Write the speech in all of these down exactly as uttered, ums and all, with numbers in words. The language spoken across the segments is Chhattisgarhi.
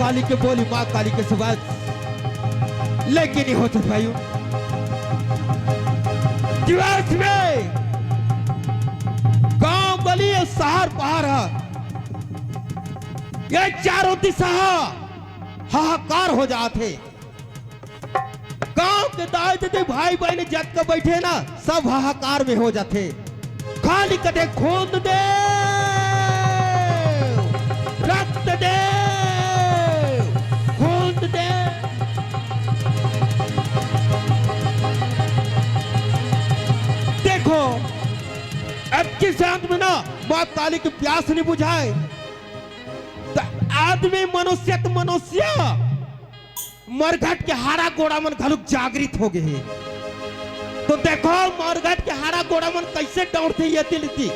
काली के बोली, माँ काली के सुवास लेके नहीं होते भाई। दिवस में गांव गली, ये शहर पहाड़ है, ये चारों दिशा हाहाकार हो जाते। गांव के दाई दीदी, भाई बहन जतका बैठे ना, सब हाहाकार में हो जाते। खाली कथे खून दे, रक्त दे, खून दे। देखो, अब किस अंत में ना माँ काली की प्यास नहीं बुझाए, तो आदमी, मनुष्य तो मनुष्य, मरघट के हाड़ा गोड़ा मन घलुक जागृत हो गे हे। तो देखो, मरघट के हाड़ा गोड़ा मन कैसे दौड़ते ये तिल ती।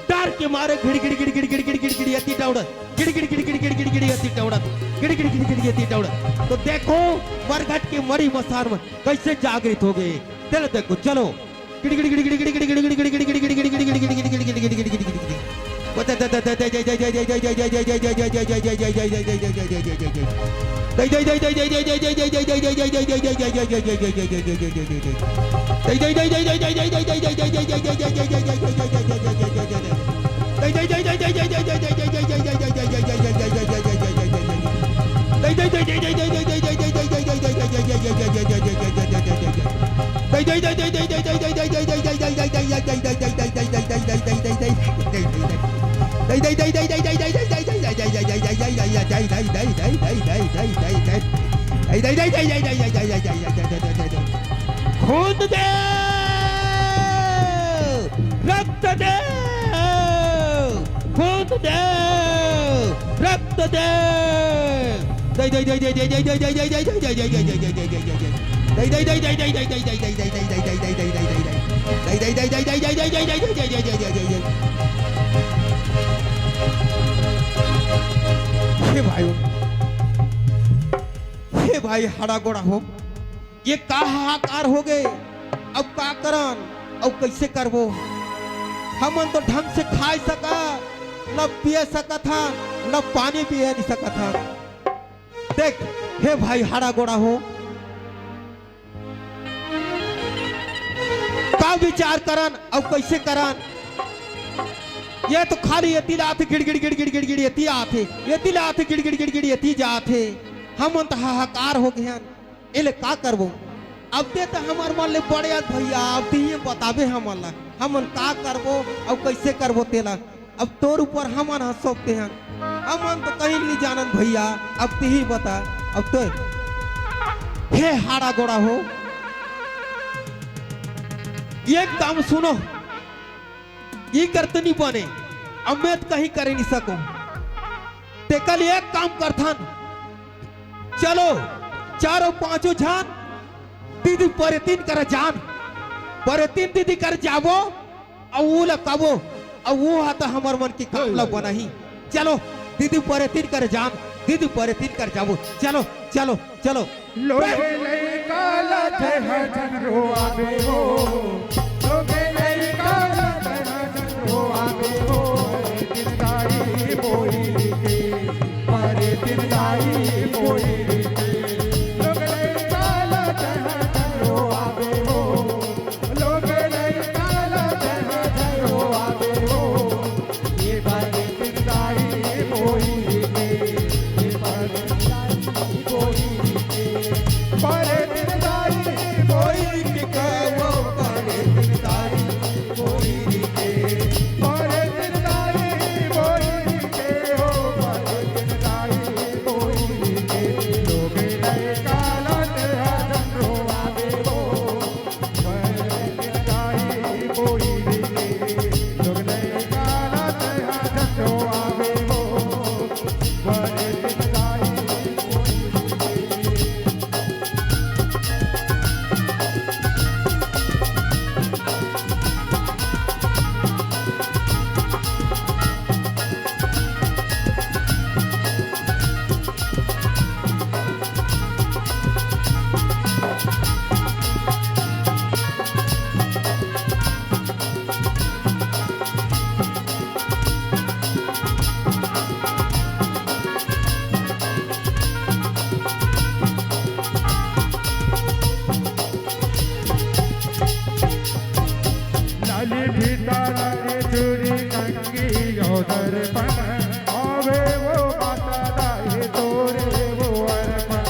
डर के मारे घिड़ घिड़ घिड़ घिड़ घिड़ घिड़ घिड़ घिड़ यति दौड़त, घिड़ घिड़ घिड़ घिड़ घिड़ घिड़ घिड़ यति दौड़त, घिड़ घिड़ घिड़ घिड़ यति दौड़त। तो देखो, मरघट के मरी मसान मन कैसे जागृत हो गे। चलो देखो, चलो। खून दे, रक्त दे, खून दे, रक्त दे। हे भाई, हे भाई, हाड़ा गोड़ा हो, ये का हाहाकार हो गे? अब का करन? अब कैसे करबो? हमन तो ढंग से खाए सका, न पिए सकत हन, न पानी पिए नहीं सकत हन। देख, हे भाई, हाड़ा गोड़ा हो, का विचार करन अउ कैसे करन? ये तो खाली एती ला आथे, गिड़गिड़ गिड़गिड़ गिड़गिड़ एती आथे, एती ला आथे, गिड़गिड़ गिड़गिड़ एती जाथे। हमन तो हाहाकार हो गे हन, एले का करबो? अब ते तो हमर मन ले बड़े अस भैया, अब ते ही बताबे हमन ला, हमन का करबो अउ कैसे करबो तेला। अब तोर ऊपर हमन ह सौंपते हन, हमन तो कहीं नहीं जानन भैया, अब तिही बता। अब तो हे हाड़ा गोड़ा हो, एक काम सुनो, ई करते नहीं बने, अब मैं तो कहीं करे नहीं सकूं, तेकर ले एक काम करथन, चलो चारों पांचों झन दीदी परेतिन कर जान, परेतिन दीदी कर जाबो, अउ वो ला कबो, अउ वो हा तो हमर मन के काम ला बनाही। चलो, दीदी परेतिन कर जान, दीदी परेतिन कर जाबो। चलो, चलो, चलो। लोगे लइका ला जय हर झन रोआबे हो, लोगे लइका ला जय हर झन रोआबे हो, जिंदाई बोई के, परेतिन दाई बोई के, लोगे लइका ला जय हर झन रोआबे हो। लोग लइका ला जहाँ झरो आवे हो, ये बारे तिरदाई बोई के, ये बारे तिरदाई बोई के, बारे तिरदाई बोई के कहो, बारे फीता लाली चूड़ी कंगी अउ दर्पण, आवे वो माता दाई तोरे वो अर्पण।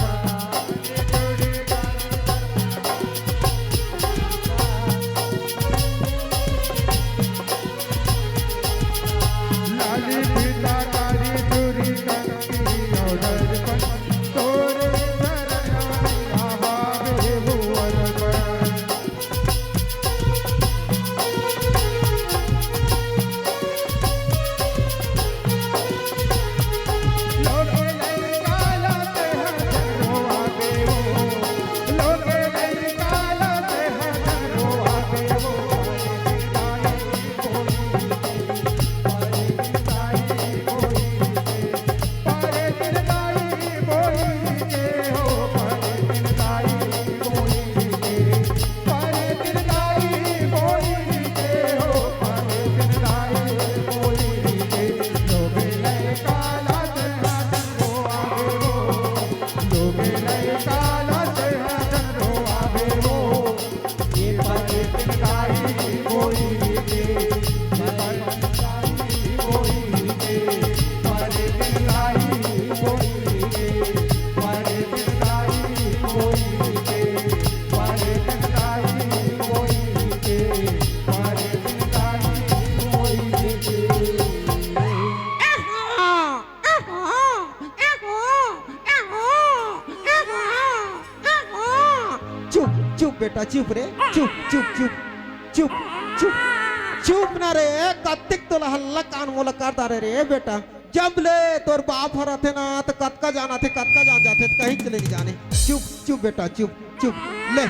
लाली फीता लाली चूड़ी कंगी अउ दर्पण, तोरे चरण में आवे वो अर्पण। चुप, चुप बेटा, चुप रे, चुप, चुप, चुप, चुप, चुप, चुप ना रे। कत्तेक तोला हल्ला कान मोला कर डारे रे बेटा। जब ले तोर बाप हर आथे ना, त कतका जान आथे, कतका जान जाथे, त कहीं चले नहीं जाने। चुप, चुप बेटा, चुप, चुप। ले,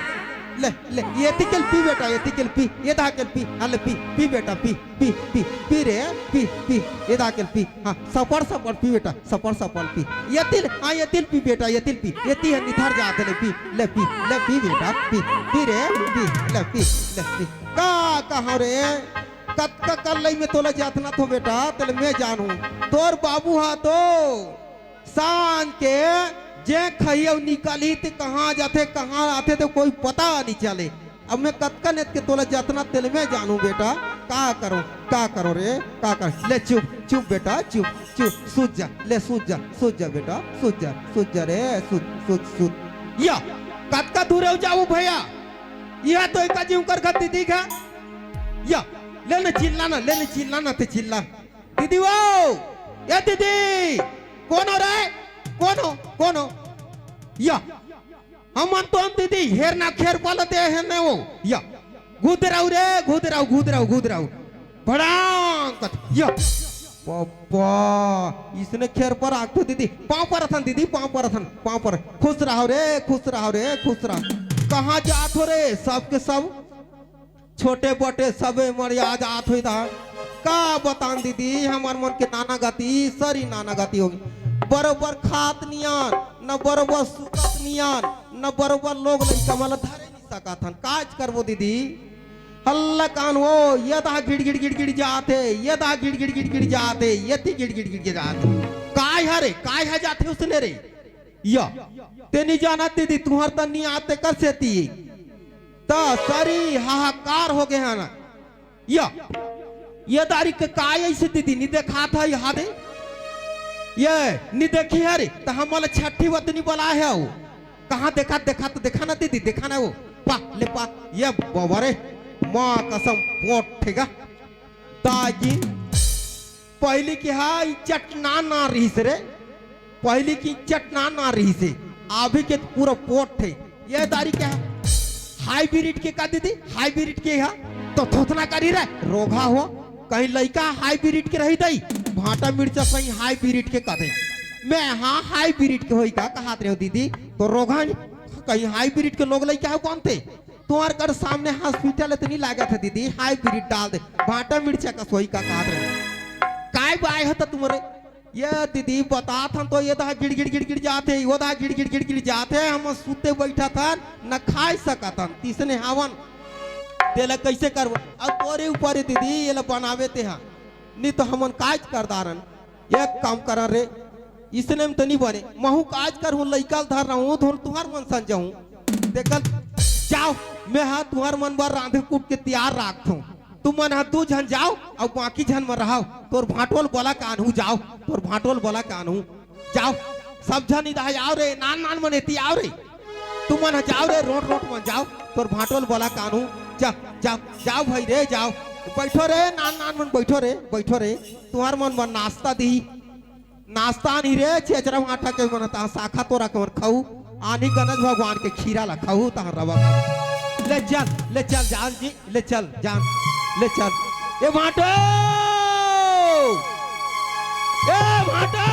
ले, ले, एती के ल पी बेटा, एती के ल पी, एदहा के ल पी, हाँ ले पी, पी बेटा, पी, पी, पी, पी रे, पी, पी, एदहा के ल पी, हाँ, सपड़, सपड़ पी बेटा, सपड़, सपड़ पी। एती ल, हाँ, एती ल पी बेटा, एती ल पी, एती ह निथर जात ले, पी, ले पी, ले पी बेटा, पी, पी रे, पी, ले पी, ले पी। का कहा रे? कतका कल्लई में तोला जतनत हो बेटा, तेला मैं जानहूं। तोर बाबू हा तो सांझ के जे खही अउ निकलही ते कहाँ जाथे, कहाँ आथे, ते कोई पता नहीं चले। अब मैं कतका नेत के तोला जतनत, तेला मैं जानहूं बेटा। का करो, का करो रे, का कर? ले चुप, चुप बेटा, चुप, चुप, सूत जा, ले सूत जा, सूत जा बेटा, सूत जा, सूत जा रे, सूत, सूत, सूत। या, कतका दूर हो जाऊ भैया? यह तो एका जीव कर खती दिख है। या, ले न चिल्ला ना, ले न चिल्ला ना, ते चिल्ला। दीदी वो, ए दीदी, कोन हो रे? कोन हो? कोन हो? या, हमन तो हम दीदी, हेर ना खेर पालते हैं ने वो। या, घुदराऊ रे, घुदराऊ, घुदराऊ, घुदराऊ। भड़ांग कत, या। पापा, इसने खेर पर आग तो दीदी, पाँव पर अथन दीदी, पाँव पर अथन, पाँव पर। खुश रहो रे, खुश रहो रे, खुश रहो। कहाँ जात हो रे, सबके सब? छोटे बटे सबे मरिया जात होई दा। का बतान दीदी, हमर मन के नाना गति, सरी नाना गति होगे। बरोबर खात नियन, न बरोबर सुतत नियन, न बरोबर लोग लइका मन ल धरे नहीं सकत हन। काज करबो दीदी? हल्ला कान वो, ये दा गिड़गिड़ गिड़गिड़ जात हे, ये दा गिड़गिड़ गिड़गिड़ जात हे, ये ती गिड़गिड़ गिड़गिड़ जात हे। काय हरे, काय ह जात हे उसने रे? या, ते नहीं जानत दीदी, तुहर त नहीं आते कर सेती। त सरी हाहाकार हो गए हन। या, ये दारी के काय ऐसे दीदी, नहीं देखा था यहाँ दे? ये, नहीं देखी है रे, त हमला छठी वतनी बोला है वो। कहाँ देखा, देखा तो देखा ना दीदी, देखा ना वो। पा, ले पा, ये बाबा रे, माँ कसम पोट ठेगा। दागिन, पहली के हा, ई चटना ना रहिस रे। पहली की चटना ना रहिस हे, अभी के पूरा पोट हे। ये दारी के हा, हाइब्रिड के का दीदी, हाइब्रिड के हा, तो थोथना करी रे, रोगहा हो। कहीं लइका हाइब्रिड के रही दई, भांटा मिर्चा सही हाइब्रिड के का दई। मैं हाँ हाइब्रिड के होई का कहात रहे हो दीदी, तो रोगहा नहीं, कहीं हाइब्रिड के लोग लइका हो कौन थे? तुम्हार कर सामने हॉस्पिटल इतनी लागत है दीदी, हाइब्रिड डाल दे, भांटा मिर्चा का सोई का कहात रहे। काय बाय हो त तुम्हारे? ये दीदी बतात हन तो ये दा गिड़गिड़ गिड़गिड़ जात हे, वो दा गिड़गिड़ गिड़गिड़ जात हे, हम सुते बैठा था, न खाए सकत हन, तिसने हावन। तेला कैसे करबो? अब तोरे ऊपर हे दीदी, ये ला बनावे ते हा। नहीं तो हमन काज कर दारन। एक काम करा रे, इसने में तो नहीं बने। महू काज कर हूँ, लइका ल धर रहा हूँ, धुन तुहर मन सन जाऊँ। देखल, जाओ, मैं हा तुहर मन बर रांधे कूट के तैयार राखत हूँ। तुमन ह दू झन जाव अउ बाकी झन मन रहाव। तोर भांटो ल बोला के आनहूं, जाव, तोर भांटो ल बोला के आनहूं, जाव। सब झन इधर आव रे, नान नान मन एती आव रे। तुमन ह जाव रे, रोंट रोंट मन जाव, तोर भांटो ल बोला के आनहूं। जा, जाव, जाव भाई रे, जाव। बइठो रे, नान नान मन बइठो रे, बइठो रे। तुंहर मन बर नास्ता दिही। नास्ता आनही रे, चेचरा भांटा के मन, तहां साखा तोरा के मन खाहू, आनही गणेश भगवान के खीरा ला खाहू, तहां रवा खाहू। ले चल, ले चल, जान जी, ले चल, जान, ले चल। ए भांटो, ए भांटो।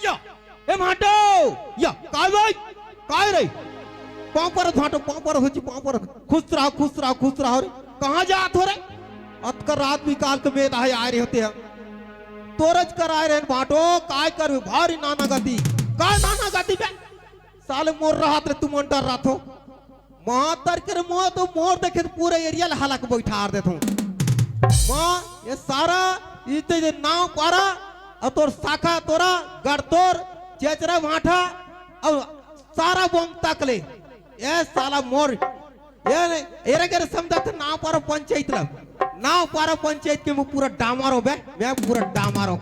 या, ए भांटो, या, काय भाई? काय रे? पांव परत भांटो, पांव परत होची, पांव परत। खुश रहो, खुश रहो, खुश रहो रे। कहां जात हो रे? अतका रात बिकाल के बेद आहे आय रे होते ह। तोरज कर आय रे भांटो, काय करबे? भारी नाना गति। काय नाना गति बे? साले मोर रहत रे तुमन डर्राथो। मातर के रे, मोर तो मोर देखे त पूरा एरिया ल हला के बइठार देथों। मां, ये सारा इते जे नांव पारा, अउ तोर साखा तोरा, गड़तोर, चेचरा भांटा, अउ सारा बोंग तक ले। ए साला मोर, ए, एरे गेरे समझा त नांव पारा पंचायत ल। नांव पारा पंचायत के मैं पूरा डामारो बे, मैं पूरा डामारो।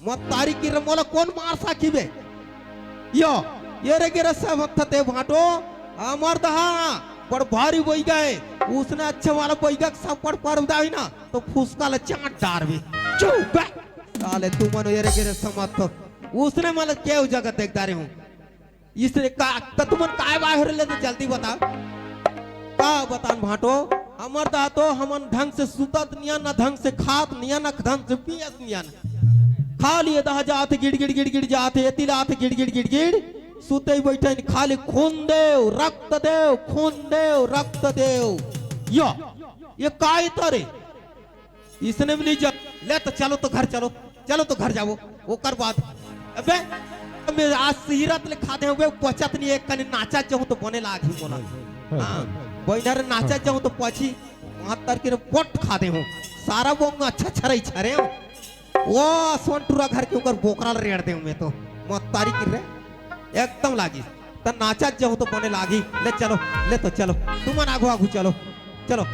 मत्तारी की रे, मोला कोन मार साखी बे? यो, एरे गेरे समझा त भांटो, हमर दहा, बड़ भारी बइगा हे। उसने अच्छा वाला बइगा के सब पड़ पर उदाही ना, तो फुसका ल चांट डारबे। चुप बे। साले तुमन एरे गेरे समझा त। उसने मला केव जगह देख डारे हूं। इसने का, त तुमन काय बाय हो रे ले, त जल्दी बता। का बतान भांटो, हमर दहा तो हमन ढंग से सुतत नियन, न ढंग से खात नियन, न ढंग से पियत नियन। खाली ए दहा जात गिड़गिड़ गिड़गिड़ जात, एती लात गिड़गिड़ गिड़गिड़, सुते बइठे खाली खून देव, रक्त देव, खून देव, रक्त देव। यो, ये काय तरे? इसने भी नहीं जा। ले तो चलो तो घर चलो, चलो तो घर जावो। ओकर बाद अबे, मैं आज सीरत ले खादे हूं बे, पचत नहीं, एक कनी नाचा जाऊं तो बने लाग ही मोला। हां, बहिना रे नाचा जाऊं तो पची, मातर के रे पोट खादे हूं। सारा बोंग अच्छा छरई छरे हूं। ओ सोनटुरा घर के ऊपर बोकरा ल रेड़ दे हूं मैं तो। मत्तारी की रे, एकदम लागी। त नाचा जाऊं तो बने लागी। ले चलो, ले तो चलो। तुमन आगू आगू चलो। चलो।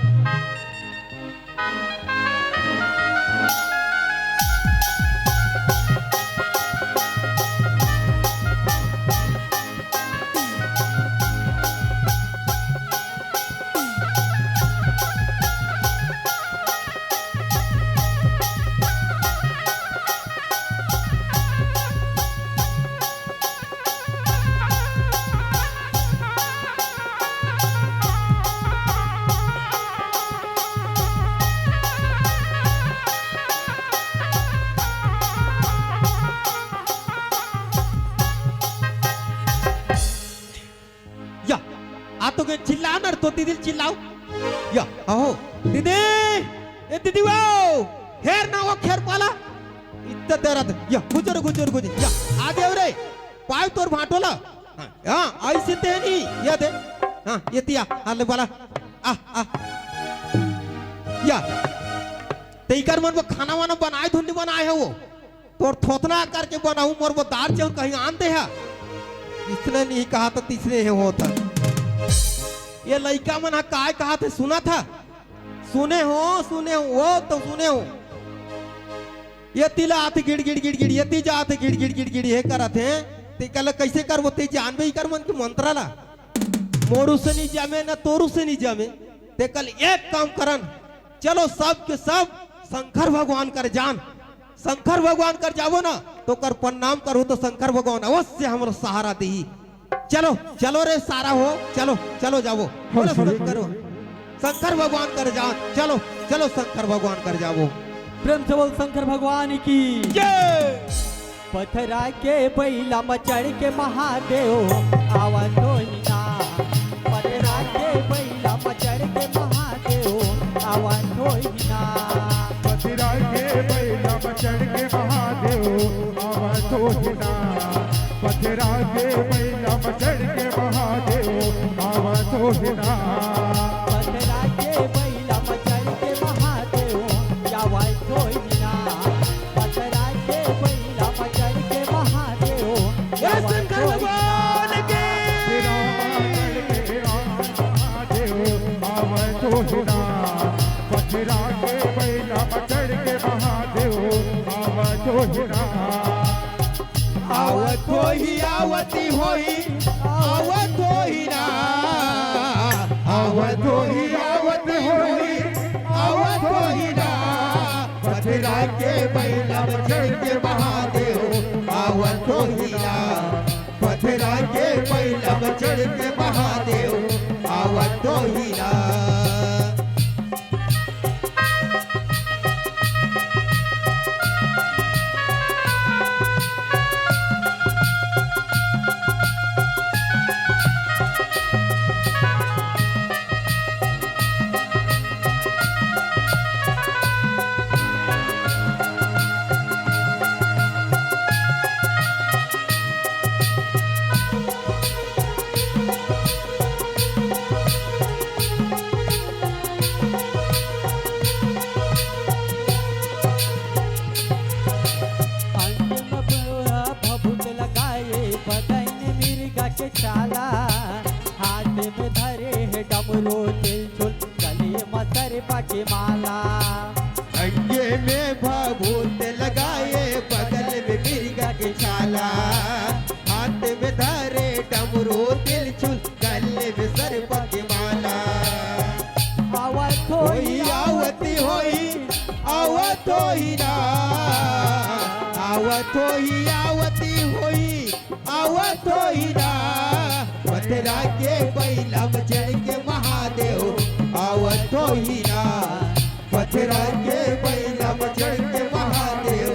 या, आ तो के चिल्ला ना रे, तो दीदी ल चिल्लाओ। या, आहो, दीदी, ए दीदी वो, हेर ना वो खेर पाला। इतना दर्द, या, गुजर, गुजर, गुजर, या, आगे हो रे, पाव तोर भांटो ला। हां, हां, ऐसे ते नहीं, या दे। हां, ये तिया, हां, ले बाला। आ, आ। या, ते इकर मन में खाना वाना बनाए धुन नहीं बनाए है वो। तोर थोथना करके बनाहूं, मोर बर दार चाउर कहीं आन दे हा। इसने नहीं कहा तो तीसरे हे होत हा। ये लइका मन हा काय कहा थे सुना था? सुने हो, सुने हो, वो तो सुने हो। ये तिला आथे गिड़ गिड़ गिड़ गिड़, ये ती जाथे गिड़ गिड़ गिड़ गिड़, ये करत हे। ते कल कैसे करबो, ते जानबे इकर मन के मंत्रा ला। मोरू से नहीं जामे, ना तोरू से नहीं जामे। ते कल एक काम करन, चलो सब के सब शंकर भगवान कर जान। शंकर भगवान कर जाबो ना, तो कर प्रणाम करो तो शंकर भगवान अवश्य हमरो सहारा देही। चलो, चलो रे सारा हो, चलो, चलो जाबो। हाँ, बोलो, बोलो, सही। करो। शंकर भगवान कर जान, चलो, चलो शंकर भगवान कर जाबो। प्रेम से बोल शंकर भगवान की। जय। पथरा के बइला म चढ़ के महादेव आवत होही ना। पथरा के बइला म चढ़ के महादेव आवत होही ना। पथरा के बइला म चढ़ के महादेव आवत होही ना। पथरा के बइला म चढ़ के महादेव आवत होही ना। पथरा के बइला म चढ़ के महादेव आवत होही ना। पथरा के बइला म चढ़ के महादेव आवत होही ना। पथरा के बइला म चढ़ के महादेव आवत होही ना। आवत होही, आवत होही, आवत होही ना। आवत होही, आवत होही, आवत होही ना। पथरा के बइला म चढ़ के महादेव आवत होही ना। पथरा के बइला म चढ़ के महादेव आवत होही ना। अंग म पूरा भभूत लगाए, बदन मिर्गा के छाला, हाथ में धरे हे डमरू त्रिशूल, गले म सर्प के माला। अंगे में भभूत लगाए, बगल में मिर्गा के छाला, हाथ में धरे डमरू त्रिशूल, गले में सर्प के माला। आवत होही, आवत होही, आवत होही ना। आवत होही, आवत होही, आवत होही ना। पथरा के बइला म चढ़ के महादेव आवत होही ना। पथरा के बइला म चढ़ के महादेव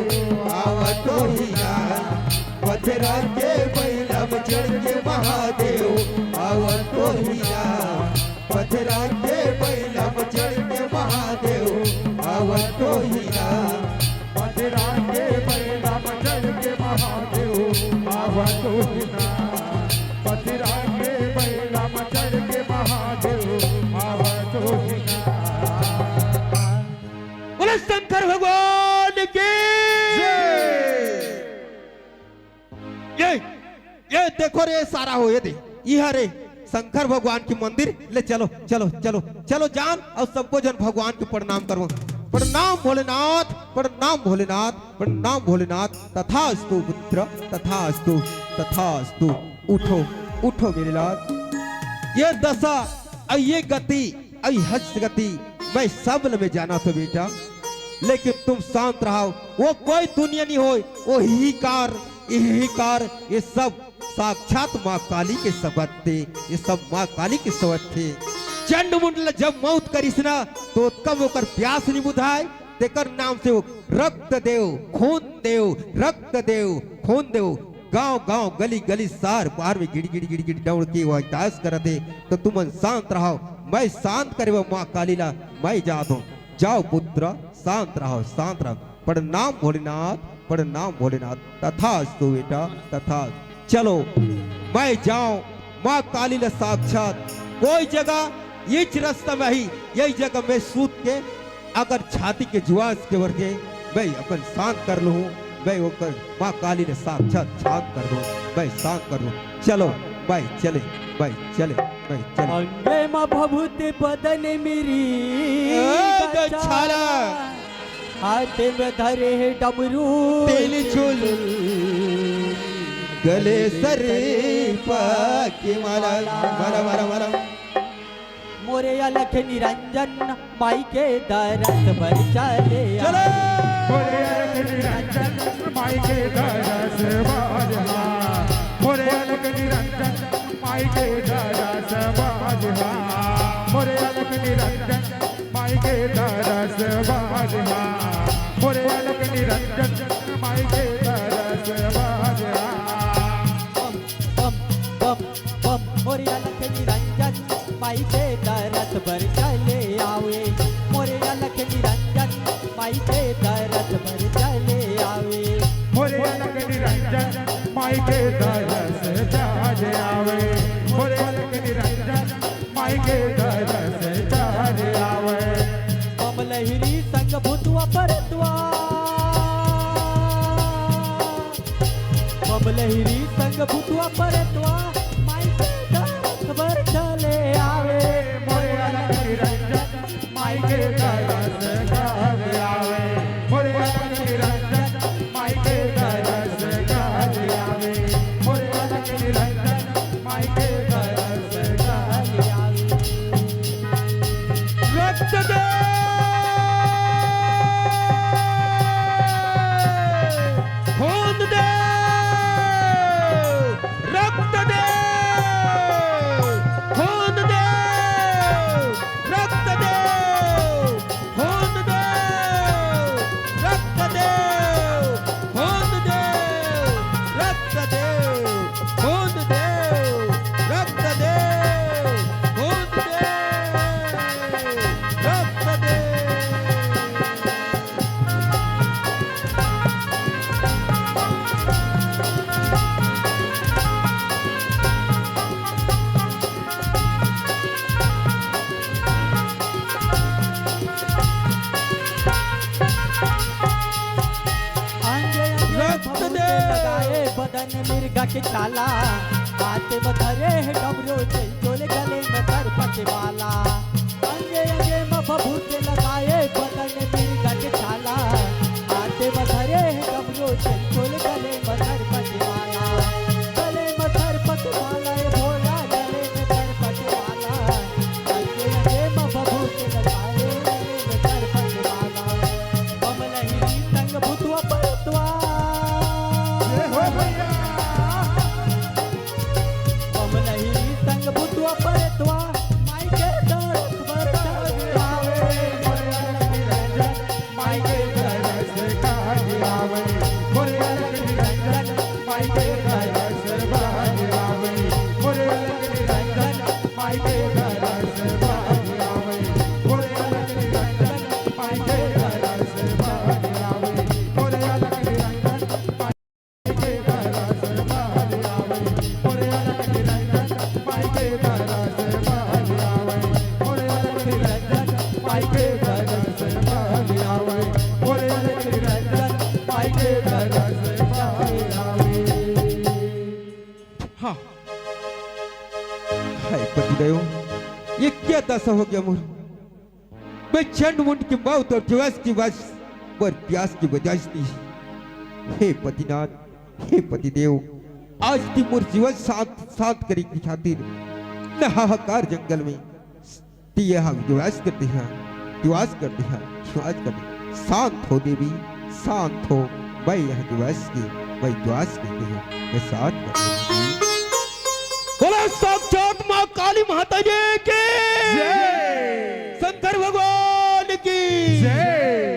आवत होही ना। पथरा के बइला म चढ़ के महादेव आवत होही ना। पथरा के बइला म चढ़ के महादेव आवत होही ना। पथरा के बइला म चढ़ के महादेव आवत होही ना। पथरा के बइला म चढ़ के महादेव आवत होही ना। बोले शंकर भगवान की। जय। ये, ये देखो रे सारा हो, ये दे, ये रे शंकर भगवान के मंदिर। ले चलो, चलो, चलो, चलो जान, अउ सबको जन भगवान के प्रणाम करवा। प्रणाम भोलेनाथ, प्रणाम भोलेनाथ, प्रणाम भोलेनाथ। तथास्तु पुत्र, तथास्तु, तथास्तु। उठो, उठो मेरे लाल। ये दशा अउ ये गति, अउ हस्त गति मैं सब ल मैं जानत हों बेटा, लेकिन तुम शांत रहो। वो कोई दुनिया नहीं होय, वो हिहिकार, ये हिहिकार, ये सब साक्षात माँ काली के सवत हे, ये सब माँ काली के सवत हे। चंड मुंड ल जब मौत करिस ना, तो ओतका म ओकर प्यास नहीं बुझाय, तेकर नाम से वो रक्त देव, खून देव, रक्त देव, खून देव, गांव-गांव, गली-गली, शहर-बाहर में गिड़ी-गिड़ी, गिड़ी-गिड़ी दौड़ के वो दास करत हे। तो तुमन शांत रहो, मैं शांत करे बर माँ काली ला मैं जात हों। जाओ पुत्र, शांत रहो, शांत रहो। प्रणाम भोलेनाथ, प्रणाम भोलेनाथ। तथास्तु बेटा, तथा। चलो, मैं जाऊं, माँ काली ला साक्षात कोई जगह, इच रास्ता में ही, यही जगह में सूत के अगर छाती के जुआस के वर्गे मैं अपन शांत कर लूँ, मैं ओकर माँ काली ने साक्षात शांत कर दूँ, मैं शांत कर दूँ। चलो, मैं चले, मैं चले, मैं चले। अंगे म भभूत बदन मिरी ए, गच्छाला। हाथ में धरे हे डमरू तेली चुल। गले सर्प की माला। माला, माला, माला। मोरे अलख निरंजन माई के दरस बर चले आ। चलो। मोरे अलख निरंजन माई के दरस बर हा। मोरे अलख निरंजन माई के दरस बर हा। मोरे अलख निरंजन माई के दरस बर हा। मोरे अलख निरंजन माई के दरस बर हा। बम, बम, बम, बम, मोरे अलख निरंजन माई के दरस भूतवा परेतवा माई के दरस बर चले आवे। मोरे अलख निरंजन माई के दरस बर आवे। मोरे अलख निरंजन माई के दरस बर आवे। मोरे अलख निरंजन माई के दरस बर आवे। रक्त दे, खून दे, रक्त दे, खून दे, रक्त दे, खून दे, रक्त दे, खून दे, रक्त दे, खून दे, रक्त दे, खून दे, रक्त दे। अंगे अंगे रक्त भभूत दे। लगाए बदन मिर्गा के छाला, हाथ में धरे है डमरू त्रिशूल, गले में सर्प के माला। अंगे अंगे में भभूत लगाए बदन मिर्गा के छाला, हाथ में धरे है डमरू त्रिशूल, गले में सर्प के माला। गले में सर्प के माला, ए भोला, गले में सर्प के माला। अंगे अंगे में भभूत लगाए, गले में सर्प के माला। बम लहिरी संग भूतवा परेतवा। जय हो भैया। बम लहिरी संग भूतवा परेतवा, माई के दरस बर चले आवे। माई के दरस बर आवे। मोरे अलख निरंजन माई के दरस बर आवे। मोरे अलख निरंजन माई के दरस बर आवे। मोरे अलख निरंजन माई के दरस बर आवे। मोरे अलख निरंजन माई के दरस बर आवे। मोरे अलख निरंजन माई के दरस बर आवे। मोरे अलख निरंजन माई के दरस बर आवे। मोरे अलख निरंजन माई के दरस बर आवे। हाँ। हाय पतिदेव, ये क्या दशा हो गया मोर? मैं चंड मुंड की मौत और जीवास की बस और प्यास की वजह से। हे पतिनाथ, हे पतिदेव, आज ती मोर जीवन शांत, शांत करे की खातिर न हाहाकार जंगल में ती यह विश्वास करते हैं, विश्वास करते हैं, विश्वास करते हैं। शांत हो देवी, शांत हो। मैं यह दिवस की, मैं द्वास करते हैं, मैं शांत करते हैं। बोलो साक्षात माँ काली माता जी की। जय। शंकर भगवान की। जय।